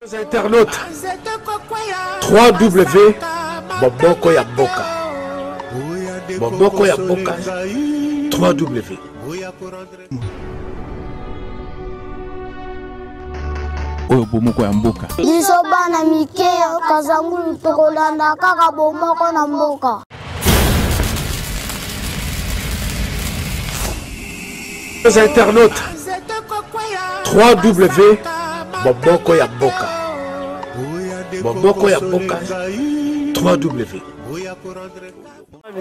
Internautes, 3W Boboko ya Boka. Boboko ya Boka 3W. Oyo bomoko ya mboka. Biso bana mike ya Kazangulu tokolanda kaka bomoko na mboka. Internautes, 3W Boboko ya Boka. Boboko ya Boka 3W.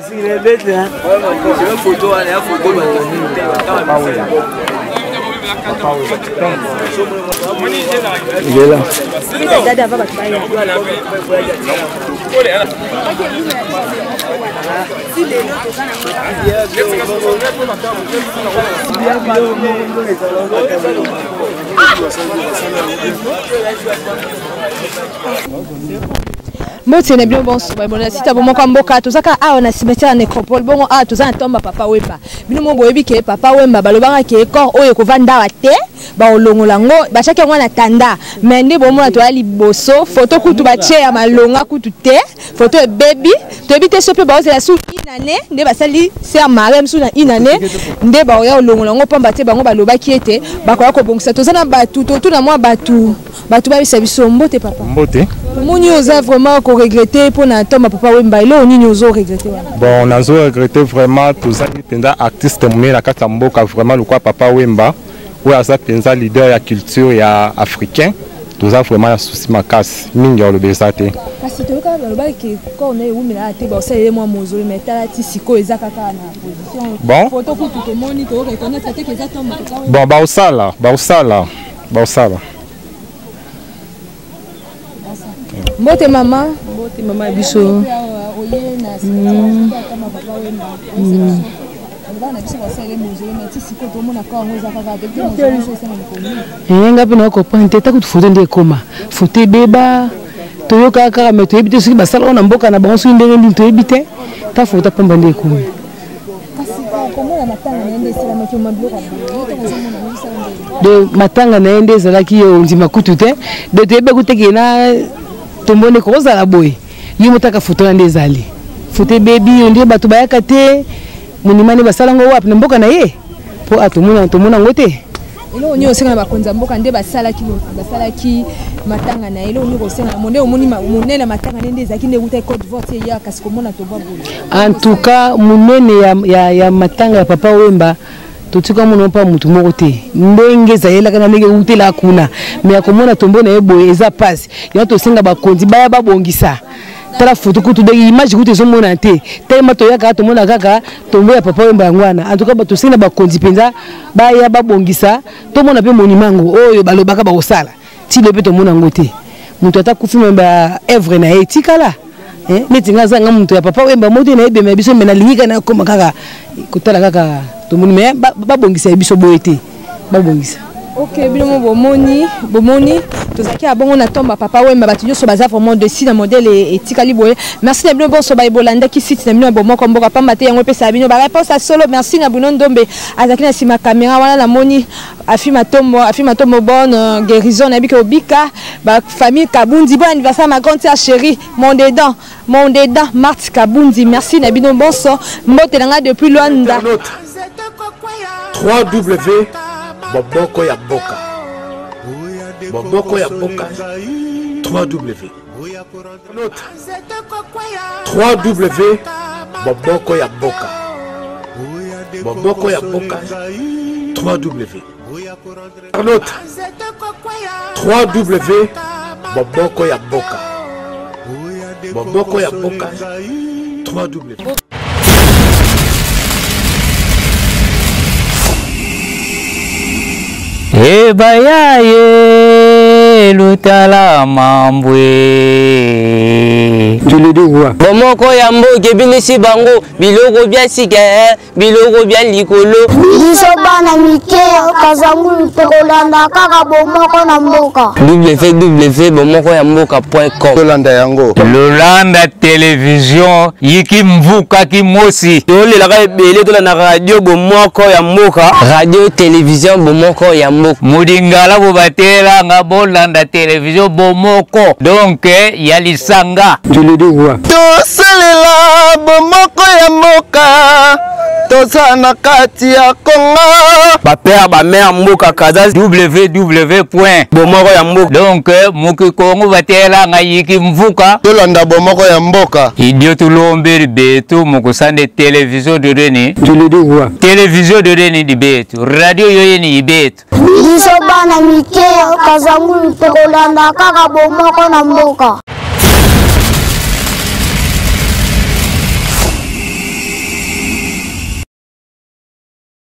Il est là. Mbote na bino bonso bona sita bomoko ya mboka. Tozaka awa na cimetière ya Nécropole. Bongo awa toza na tomba Papa Wemba. Bino mo boyebi ke Papa Wemba balobaka ke corps oyo ekovanda awa te, baolongola yango, batiaki yango na tanda. Mais nde bomona toya liboso, photo kutu batie ya malonga kutu te, photo ebebi. Toyebi te so mpe baozela su une année nde basali sœur Marie mosusu na une année nde baoya kolongola yango, pamba te bango balobaki ete bakoya kobongisa. Toza na bato, totuna mwa bato, bato bayebisa biso. Mbote papa. Mbote. Omoni oza vraiment koregretter mpona tomba Papa Wemba. Eloko nini ozo regretter wana? Bon, nazo regretter vraiment, tozangi mpenza artiste monene na kati ya mboka, vraiment lokola Papa Wemba oyo aza mpenza leader ya culture ya africain. Toza vraiment na souci makasi mingi ya koloba eza te. Kasi toyoka balobaki ke corps na ye ewumelaka te, baosalela ye mwa mausolée, mais tala ti sikoyo eza kaka na position. Bon. Photo kutu tomoni, toreconnaître te ke eza tomba Papa Wemba. Bon, baosala, baosala, baosala. Mbote mama. Mbote mama ya biso. Oye na Papa Wemba, balobaka na biso basalele mausolée, mais ti sikoyo tomona corps yango eza kaka te, mausolée so esala mokolo. Nga mpe nakokomprendre te. Ta kutu foto nde ekoma foto ebeba, toyokaka kaka, mais toyebi te soki basala oyo na mboka na bango, soki ndenge nini, toyebi te. Ta foto apamba nde ekomi. Kasi komona matanga na ye nde esalamaki, oma biloko ya boye, yo ntango ozomona ozosala ndenge? De matanga na ye nde ezalaki ondima kutu te. De toyebi kutu te ke na tombo nde kozala boye. Ye motaka foto na nde ezali foto ebebi, nde bato bayaka te. Monima nde basala yango wapi na mboka na ye? Mpo a tomona, tomona yango te. Eloko nini osenga na bakonzi ya mboka nde basalaki matanga na ye? Eloko nini kosenga na monde? Omoni monene ya matanga nde nde ezalaki nde ewutaki Côte d'Ivoire ti eya, kasi komona tobwa boye. En tout cas, monene ya matanga ya Papa Wemba, totika mona mpa motu moko te ndenge ezalelaka na ndenge ewutelaka kuna, mais ya komona tombo na ye boye eza mpasi. Yango tosenga bakonzi baya babongisa. Tala foto kutu, ndenge image kutu ezomona te. Telema toyaka tomona kaka tombo ya Papa Wemba yango wana. En tout cas, tosenga bakonzi mpenza baya babongisa, tomona mpe monument yango oyo balobaka bakosala. Ti lelo mpe tomona yango te. Moto ata kufi, mais ba œuvre na ye etikala. Neti nga aza nga moto ya Papa Wemba moto na ebema ya biso, mais nalingi kaka nakoma kaka kotala kaka tomoni, mais babongisa ya biso boye te, babongisa. Ok, bino mo bomoni, bomoni tozalaki ya bongo na tomba Papa Wemba. Bato nyonso baza vraiment déçus na modèle etikali boye. Merci na bino bonso baebolandaki site na bino ya Bomoko Mboka, pamba te yango epesaka bino baréponse ya solo. Merci na Bruno Ndombe azalaki na nsima caméra wana. Namoni Afi Matombo, Afi Matombo, bonne guérison, nayebi ke obika. Bafamille Kabundi, bon anniversaire ma grande sœur chérie, mon dedans, mon dedans Marthe Kabundi. Merci na bino bonso. Mbote na ngai depuis Luanda. 3W Boboko ya Boka. Boboko ya Boka 3W. 3W Boboko ya Boka. Boboko ya Boka 3W. 3W Boboko ya Boka. Boboko ya Boka 3W. Ebayaye lutala mambwe. Bomoko ya mboka ebimisi bango biloko bya sika, biloko bya likolo. Biso bana mike ya Kazangulu tokolanda kaka bomoko na mboka. www bomoko ya mboka com. Tolanda yango. Lolanda television yiki mvuka ki mosi. Tolelaka ebele, tolanda radio Bomoko ya Mboka, radio télévision Bomoko ya Mboka. Mudingala bobatela nga bolanda. Tolanda télévision Bomoko, donc ya lisanga. Tosalela bomoko ya mboka, toza na kati ya Kongo. Bapère, bamère, mboka kaza www point bomoko ya mboka. Donc moki Kongo batelanga yiki mvuka. Tolanda bomoko ya mboka. Idio tulombeli betu mukusande télévision dodeni. Télévision dodeni di betu, radio yoyeni ibetu. Biso bana mike ya Kazangulu tokolanda kaka bomoko na mboka.